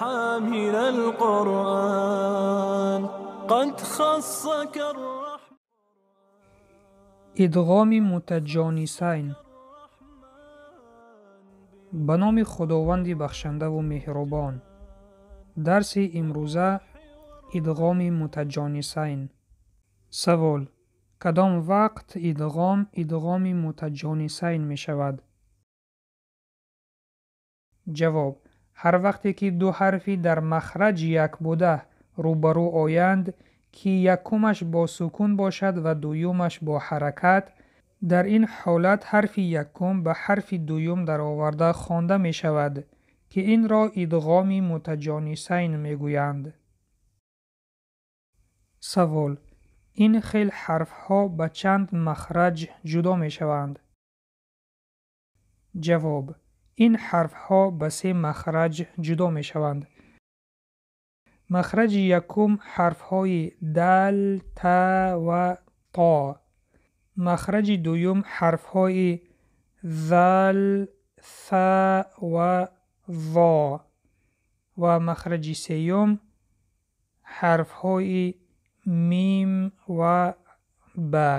حامل القرآن قد خصك الرحمن. Идғоми мутаҷонисайн. Ба номи Худованди бахшандаву меҳрубон. Дарси имрӯза идғоми мутаҷонисайн. Савол: кадом вақт идғом идғоми мутаҷонисайн мешавад? Ҷавоб: ҳар вақте ки ду ҳарфи дар махраҷ як буда рӯбарӯ оянд, ки якумаш бо сукун бошад ва дуюмаш бо ҳаракат, дар ин ҳолат ҳарфи якум ба ҳарфи дуюм дароварда хонда мешавад, ки инро идғоми мутаҷонисайн мегӯянд. Савол: ин хел ҳарфҳо ба чанд махраҷ ҷудо мешаванд? Ҷавоб: ин ҳарфҳо ба се махраҷ ҷудо мешаванд. Махраҷи якум ҳарфҳои дал, та ва то. Махраҷи дуюм ҳарфҳои зал, са ва зо ва махраҷи сеюм ҳарфҳои мим ва ба.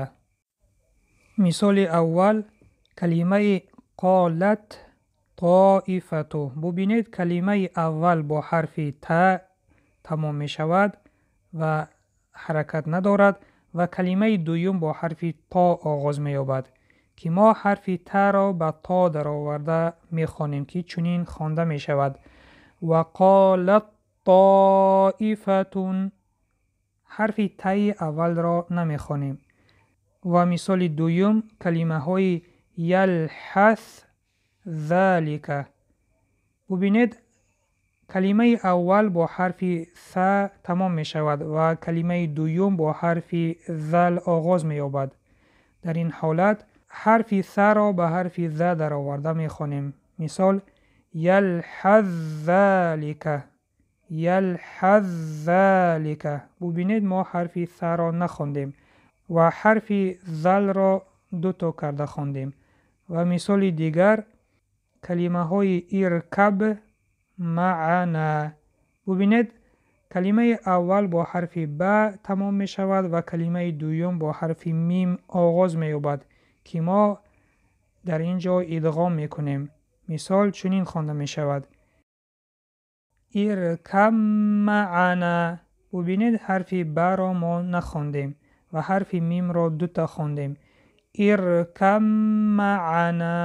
Мисоли аввал калимаи қолат тоифату. Бубинед, калимаи аввал бо ҳарфи та тамом мешавад ва ҳаракат надорад ва калимаи дуюм бо ҳарфи то оғоз меёбад, ки мо ҳарфи таро ба то дароварда мехонем, ки чунин хонда мешавад: ва қолат тоифатун. Ҳарфи таи аввалро намехонем. Ва мисоли дуюм калимаҳои ялҳас залика. Бубинед, калимаи аввал бо ҳарфи са тамом мешавад ва калимаи дуюм бо ҳарфи зал оғоз меёбад. Дар ин ҳолат ҳарфи саро ба ҳарфи за дароварда мехонем. Мисол: ялҳаз залика, ялҳаз залика. Бубинед, мо ҳарфи саро нахондем ва ҳарфи залро дуто карда хондем. Ва мисоли дигар калимаҳои иркаб маъана. Бубинед, калимаи аввал бо ҳарфи ба тамом мешавад ва калимаи дуюм бо ҳарфи мим оғоз меёбад, ки мо дар ин ҷо идғом мекунем. Мисол чунин хонда мешавад: иркам маъана. Бубинед, ҳарфи баро мо нахондем ва ҳарфи мимро дута хондем. Иркам маъана.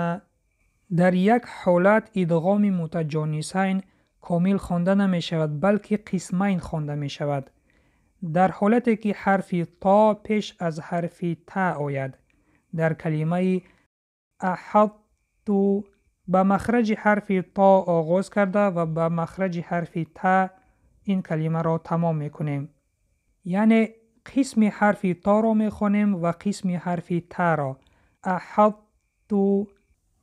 Дар як ҳолат идғоми мутаҷонисайн комил хонда намешавад, балки қисмайн хонда мешавад. Дар ҳолате ки ҳарфи то пеш аз ҳарфи та ояд, дар калимаи аҳатту ба махраҷи ҳарфи то оғоз карда ва ба махраҷи ҳарфи та ин калимаро тамом мекунем. Яъне қисми ҳарфи торо мехонем ва қисми ҳарфи таро. Аҳатту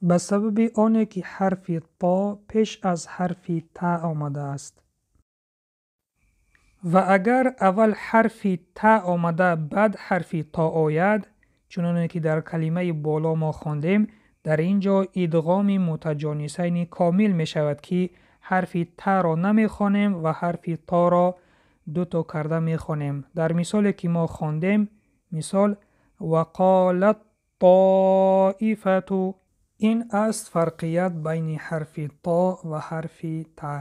ба сабаби оне ки ҳарфи то пеш аз ҳарфи та омадааст. Ва агар аввал ҳарфи та омада, баъд ҳарфи то ояд, чуноне ки дар калимаи боло мо хондем, дар ин ҷо идғоми мутаҷонисайни комил мешавад, ки ҳарфи таро намехонем ва ҳарфи торо дуто карда мехонем. Дар мисоле ки мо хондем, мисол ва қолат тоифату. Ин аст фарқият байни ҳарфи то ва ҳарфи та.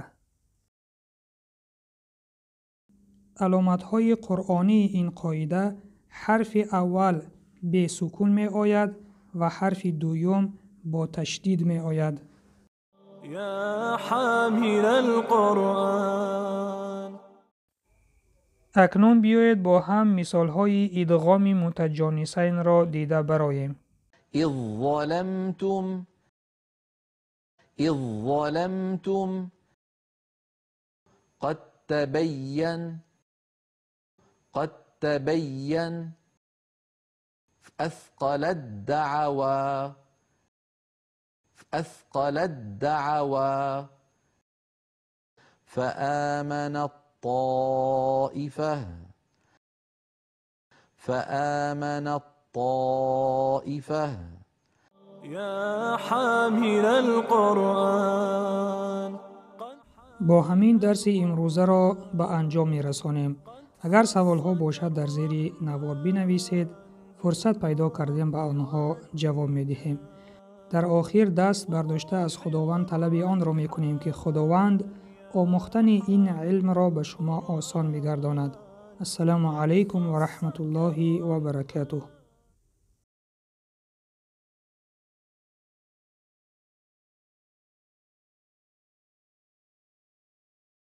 Аломатҳои қуръонии ин қоида: ҳарфи аввал бесукун меояд ва ҳарфи дуюм бо ташдид меояд. يا حامل القرآن. Акнун биёед бо ҳам мисолҳои идғоми мутаҷонисайнро дида бароем. إذ ظلمتم، إذ ظلمتم، قد تبين، قد تبين، أثقلت دعوى، أثقلت دعوى، فآمنت طائفة، فآمنت طائفة. يا حامل القرآن. Бо ҳамин дарси имрӯзаро ба анҷом мерасонем. Агар саволҳо бошад, дар зери навор бинависед, фурсат пайдо кардем ба онҳо ҷавоб медиҳем. Дар охир даст бардошта аз Худованд талаби онро мекунем, ки Худованд омӯхтани ин илмро ба шумо осон мегардонад. Ассалому алайкум ва раҳматуллоҳи ва баракатуҳ.